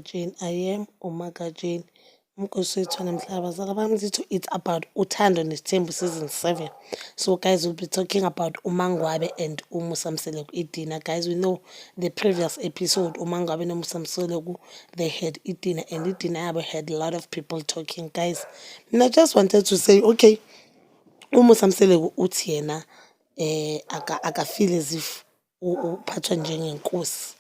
uMagatsheni. I am uMagatsheni. Umgosi wethu wanamhlanje, bazala bami, zithu it's about Uthando Nesithembu season 7. So guys, we'll be talking about uMangwabe and uMusa Mseleku idina. Guys, we know the previous episode, uMangwabe noMusa Mseleku, they had idina and idina yabo had a lot of people talking. Guys, and I just wanted to say, okay, uMusa Mseleku uthi yena aka-feel as if uphathwa njengenkosi.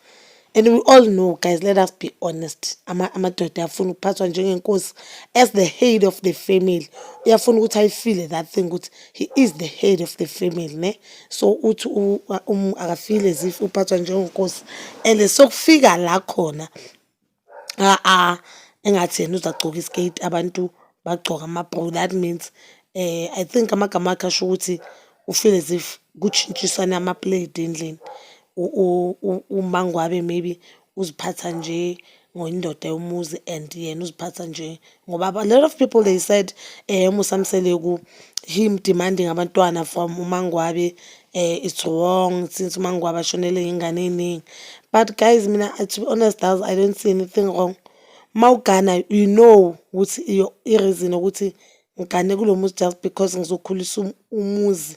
And we all know, guys, let us be honest, amadoda ayafuna ukuphathwa njengenkosi as the head of the family. Uyafuna ukuthi ayifile that thing ukuthi he is the head of the family, ne? So uthi aka-feel as if uphathwa njengenkosi. And sokufika la khona engathi yena uzagcoka isiketi, abantu bagcoka ama-bro. That means I think amagama akhe asho ukuthi u-feel as if kutshintshisana ama-plate endlini. UMangwabe maybe uziphatha nje ngoyindoda yomuzi and yena uziphatha nje ngoba a lot of people, they said uMusa Mseleku, him demanding abantwana from uMangwabe, it's wrong since uMangwabe ashonele iy'ngane ey'ningi. But guys, mina, to be honest, I don't see anything wrong. Mawugana, you know ukuthi i-reason ukuthi ngigane kulo muzi just because ngizokhulisa umuzi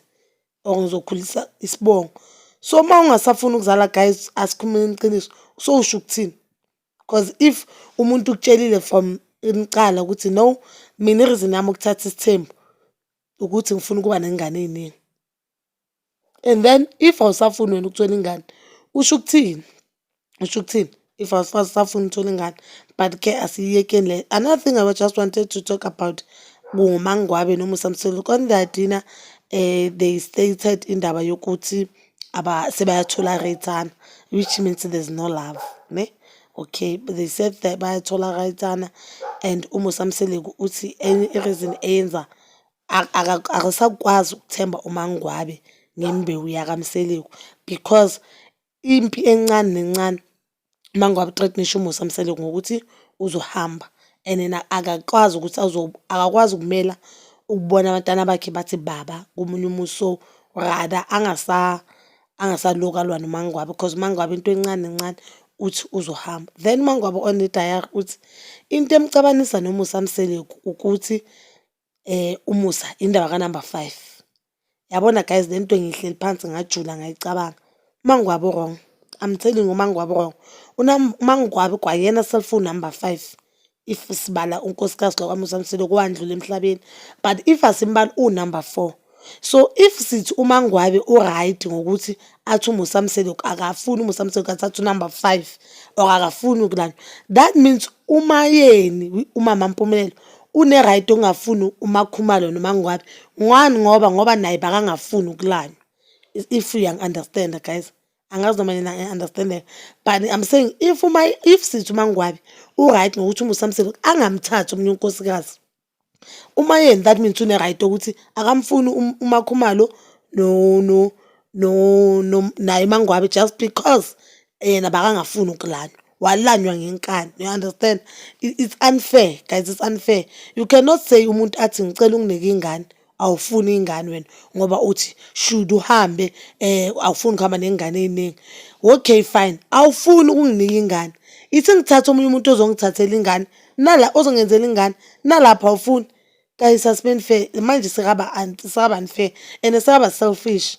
or ngizokhulisa isibongo. So uma ungasafuni ukuzala, guys, asikhulumeni iqiniso, sowusho ukuthini? Cause if umuntu ukutshelile from nicala ukuthi no, mina i-reason yami ukuthatha isithembu ukuthi ngifuna ukuba ney'ngane ey'ningi. And then if awusafuni wena ukuthola ingane, usho ukuthini? Usho ukuthini if awusafuni ukuthola ingane? But-ke asiyiyekeni le. Another thing I just wanted to talk about nguMangwabe noMusa Mseleku. On their dinner, they stated indaba yokuthi sebaya-tolerate-ana, which means there's no love, ne? Okay, but they said that baya-tolerate-ana and uMusa Mseleku uthi enye i-reason eyenza akasakwazi ukuthemba uMangwabe ngembewu yakaMseleku because impi encane nencane uMangwabe u-threaten-isha uMusa Mseleku ngokuthi uzohamba and yena akakwazi ukuthi akakwazi ukumela ukubona abantwana bakhe bathi baba komunye umuzi. So rather angasaloku alwa noMangwabe because uMangwabe into encane nencane uthi uzohamba. Then uMangwabe on the diary uthi into emcabanisa noMusa Mseleku ukuthi uMusa indaba ka-number 5. Yabona guys, le nto ngihleli phansi ngajula ngayicabanga. UMangwabe u-wrong, I'm telling you, uMangwabe u-wrong. UMangwabe kwayena cellphone number 5 if sibala unkosikazi kaMusa Mseleku owandlula emhlabeni, but if asimbali uwu-number 4. So if sithi uMangwabe u-right ngokuthi athi uMusa Mseleku akafuni uMusa Mseleku athathe u-number 5 or akafuni ukulanywa, that means uMayeni, umama Mpumelelo, une-right yokungafuni uMakhumalo noMangwabe. Ngani? Ngoba naye bakangafuni ukulanywa. If uyangi-understand-a guys, angazi noma nina ngiya-understand-eka, but I'm saying if sithi uMangwabe u-right ngokuthi uMusa Mseleku angamthathi omunye unkosikazi, uMayeni, that means une-right yokuthi akamfuni uMakhumalo naye uMangwabe just because yena bakangafuni ukulanywa, walanywa ngenkani, you understand? It's unfair guys, it's unfair. You cannot say umuntu athi ngicela unginike ingane, awufuni ingane wena ngoba uthi should uhambe awufuni ukuhamba ney'ngane ey'ningi. Okay fine, awufuni ukunginika ingane, ithi ngithathe omunye umuntu ozongithathela ingane nala ozongenzela ingane, nalapho awufuni. Guys, asibeni fair manje, sekaba unfair and sekaba selfish.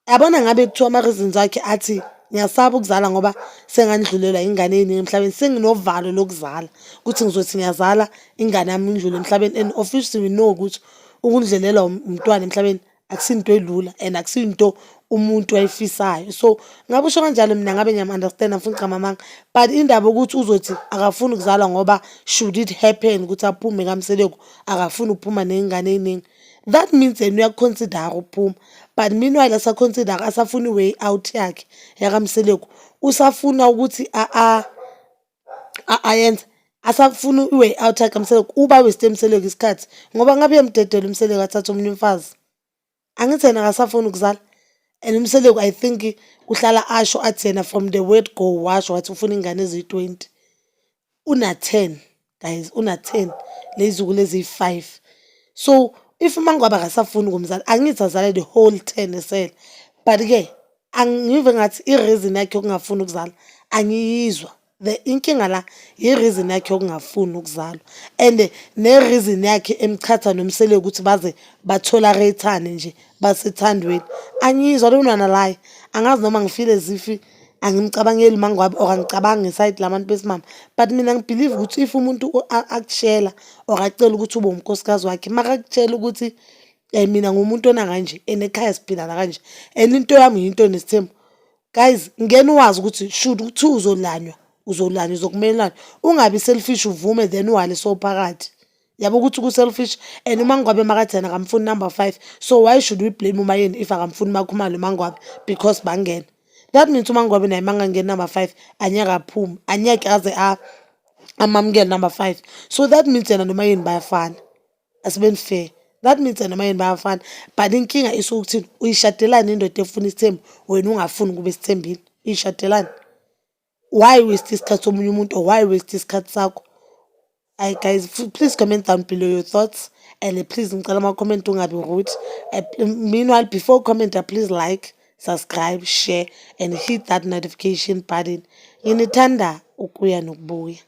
Yabona, ngabe kuthiwa ama-reasons akhe athi ngiyasaba ukuzala ngoba sengandlulelwa ingane ey'ningi emhlabeni, senginovalo lokuzala ukuthi ngizothi ngiyazala ingane yami indlule emhlabeni, and obviously we know ukuthi ukundlulelwa umntwana emhlabeni akusinto elula and akusinto umuntu ayifisayo. So ngabe usho kanjalo, mina ngabe ngiyam-understand-a, angifuni ukuqamba amanga. But indaba yokuthi uzothi akafuni ukuzala ngoba should it happen ukuthi aphume kaMseleku, akafuni ukuphuma ney'ngane ey'ningi, that means yena uyaku-consider-a ukuphuma, but meanwhile asa-consider-a, asafuna i-way out yakhe yakaMseleku, usafuna ukuthi ayenze, asafuna i-way out yakhe kaMseleku, uba-waste Mseleku isikhathi ngoba ngabe uyamdedela uMseleku athathe omunye umfazi. Angithi yena akasafuni ukuzala? And uMseleku, I think uhlala asho athi yena from the word go washo wathi ufuna iy'ngane eziyi-20. Una-10 guys, una-10, ley'zukulu eziyi-5. So if uMangwabe akasafuni ukumzala, angithi azale the whole 10 esele, but-ke angive ngathi i-reason yakhe yokungafuni ukuzala angiyizwa. The inkinga la i-reason yakhe yokungafuni ukuzalwa and ne-reason yakhe emchatha noMseleku ukuthi baze ba-tolerate-ane nje basethandweni. Angiyizwa, I don't wanna lie, angazi noma ngifile as if angimcabangeli uMaNgwabe or angicabangi nge-side labantu besimame, but mina ngi-believe ukuthi if umuntu akutshela or acela ukuthi ube unkosikazi wakhe, makakutshela ukuthi mina ngumuntu ona kanje and ekhaya siphila kanje and into yami yinto nesithembu, guys, ngena uwazi ukuthi should kuthiwa uzolanywa, uzolanywa, uzokumelana. Ungabi selfish, uvume then uhale sowuphakathi. Yabo ukuthi ku-selfish. And uMaNgwabe makathi yena akamfuni number five, so why should we blame uMaYeni if akamfuni uMaKhumalo uMaNgwabe because bangena? That means uMaNgwabe naye makangangeni number five angeke aphume, angeke aze amamukele number five. So that means yena noMaYeni bayafana, asibeni fair. That means yena noMaYeni bayafana, but inkinga isuke ukuthini? Uyishadelani indoda efuna isithembu, wena ungafuni kube esithembini? Uyishadelani? Why waste isikhathi somunye umuntu or why waste isikhathi sakho? Ayi guys, please comment down below your thoughts and please ngicela ama-comment ungabi rude. Meanwhile, before comment, please like, subscribe, share and hit that notification button. Nginithanda ukuya nokubuya.